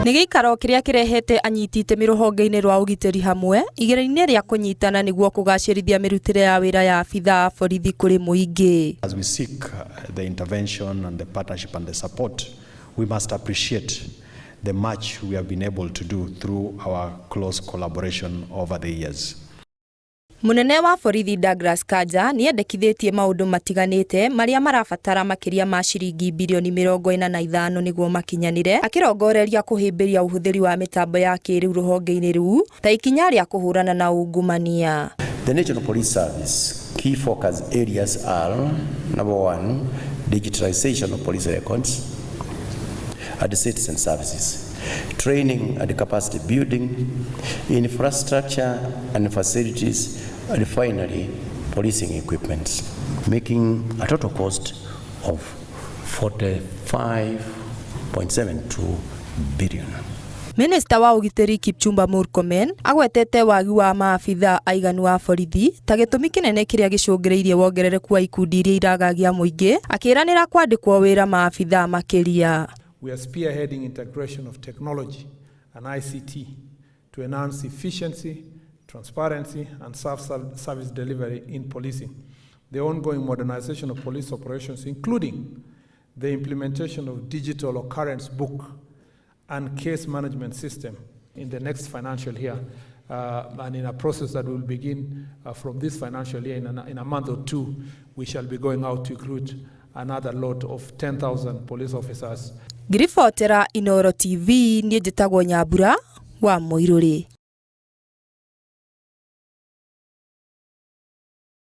Nĩ gĩikaro kĩrĩa kĩrehete anyiti itemi rũhonge-inĩ rwa ũgitĩri hamwe igerio-inĩ rĩa kũnyitana nĩguo kũgacĩrithia mĩrutĩre ya wĩra ya abithaa a borithi kũrĩ mũingĩ. As we seek the intervention and the partnership and the support, we must appreciate the much we have been able to do through our close collaboration over the years. Mũnene wa borithi Douglas Kanja nĩendekithĩtie maũndũ matiganĩte marĩa marabatara makĩria ma ciringi birioni 45 nĩguo makinyanĩre, akĩrongoreria kũhĩmbĩria ũhũthĩri wa mĩtambo ya kĩrĩu rũhonge-inĩ rũu ta ikinya rĩa kũhũrana na ungumania. The National Police Service key focus areas are, number one, digitalization of police records and citizen services, training and capacity building, infrastructure and facilities, and finally, policing equipment, making a total cost of 45.72 billion. Minista wa ũgitĩri Kipchumba Murkomen agwetete wagi wa maabithaa aiganu a borithi ta gĩtũmi kĩnene kĩrĩa gĩcũngĩrĩirie wongerereku wa ikundi iria iragagia mũingĩ, akĩranĩra kwandĩkwo wĩra maabithaa makĩria. We are spearheading integration of technology and ICT to enhance efficiency, transparency, and self-service delivery in policing. The ongoing modernization of police operations, including the implementation of digital occurrence book and case management system in the next financial year, and in a process that will begin from this financial year, in a month or two, we shall be going out to recruit another lot of 10,000 police officers. Ngiribotera Inooro TV, niĩ njĩtagwo Nyambura wa Mũirũrĩ.